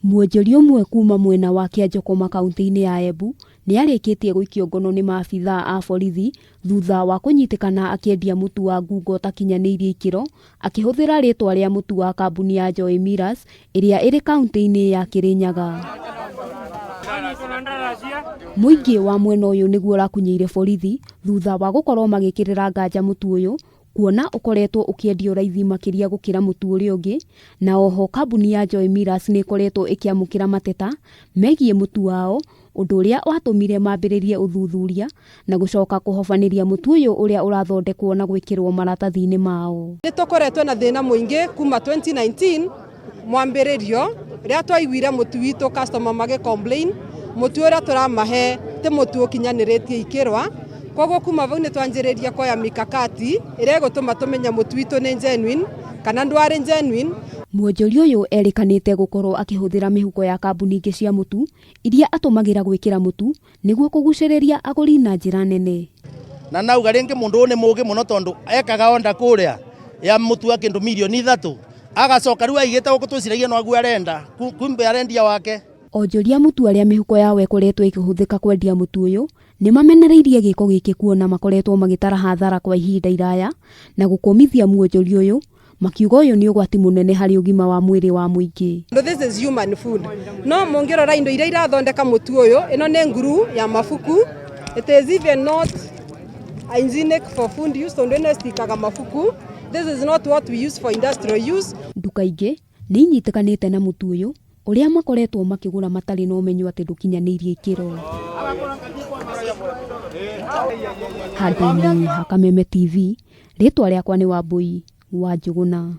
Mwonjoria ũmwe kuma mwena wa Kĩanjokoma kauntĩ-inĩ ya Embu nĩ arĩkĩtie gũikio ngono nĩ maabithaa a borithi thutha wa kũnyitĩkana akĩendia mũtu wa ngungo ũtakinyanĩirie ikĩro akĩhũthĩra rĩtwa rĩa mũtu wa kambuni ya Joy Millers ĩrĩa ĩrĩ kauntĩ-inĩ ya Kĩrĩnyaga. Mũingĩ wa mwena ũyũ nĩguo ũrakunyĩire borithi thutha wa gũkorwo magĩkĩrĩra nganja mũtu ũyũ kuona ũkoretwo ũkĩendio raithi makĩria gũkĩra mũtu ũrĩa ũngĩ, na oho kambuni ya Joy Millers nĩ ĩkoretwo ĩkĩamũkĩra mateta megiĩ mũtu wao, ũndũ ũrĩa watũmire mambĩrĩrie ũthuthuria na gũcoka kũhobanĩria mũtu ũyũ ũrĩa ũrathondekwo na gwĩkĩrwo maratathi-inĩ mao. Nĩ tũkoretwo na thĩna mũingĩ kuma 2019 mwambĩrĩrio rĩrĩa twaiguire mũtu witũ customer magĩ complain mũtu ũrĩa tũramahe ti mũtu ũkinyanĩrĩtie ikĩrwa. Koguo kuma vau nĩ twanjĩrĩria kuoya mikakati ĩrĩa ĩgũtũma tũmenye mũtu witũ nĩ genuine kana ndwarĩ genuine. Mwonjoria ũyũ erĩkanĩte gũkorwo akĩhũthĩra mĩhuko ya kambuni ingĩ cia mũtu iria atũmagĩra gwĩkĩra mũtu nĩguo kũgucĩrĩria agũri na njĩra nene. Na nauga rĩngĩ mũndũ ũyũ nĩ mũgĩ mũno tondũ ekaga onda kũrĩa ya mũtu wa kĩndũ mirioni ithatũ agacoka rĩu aigĩte gũkũ twĩciragia no ague arenda kumbe arendia wake. Onjoria mũtu arĩa mĩhuko yao ĩkoretwo ĩkĩhũthĩka kwendia mũtu ũyũ nĩ mamenereirie gĩko gĩkĩ kuona makoretwo magĩtara hathara kwa ihinda iraya na gũkũmithia muonjoria ũyũ makiuga ũyũ nĩ ũgwati mũnene harĩ ũgima wa mwĩrĩ wa mũingĩ. This is human food. No mũngĩrora indo iria irathondeka mũtu ũyũ, ĩno nĩ nguru ya mabuku. It is even not hygienic for food use tondũ ĩno ĩcitikaga mabuku. This is not what we use for industrial use. Nduka ingĩ nĩ inyitĩkanĩte na mũtu ũyũ ũrĩa makoretwo makĩgũra matarĩ na ũmenyo atĩ ndũkinyanĩirie ikĩro. Handũ-inĩ ha Kameme TV, rĩtwa rĩakwa nĩ Wambũi wa Njũgũna.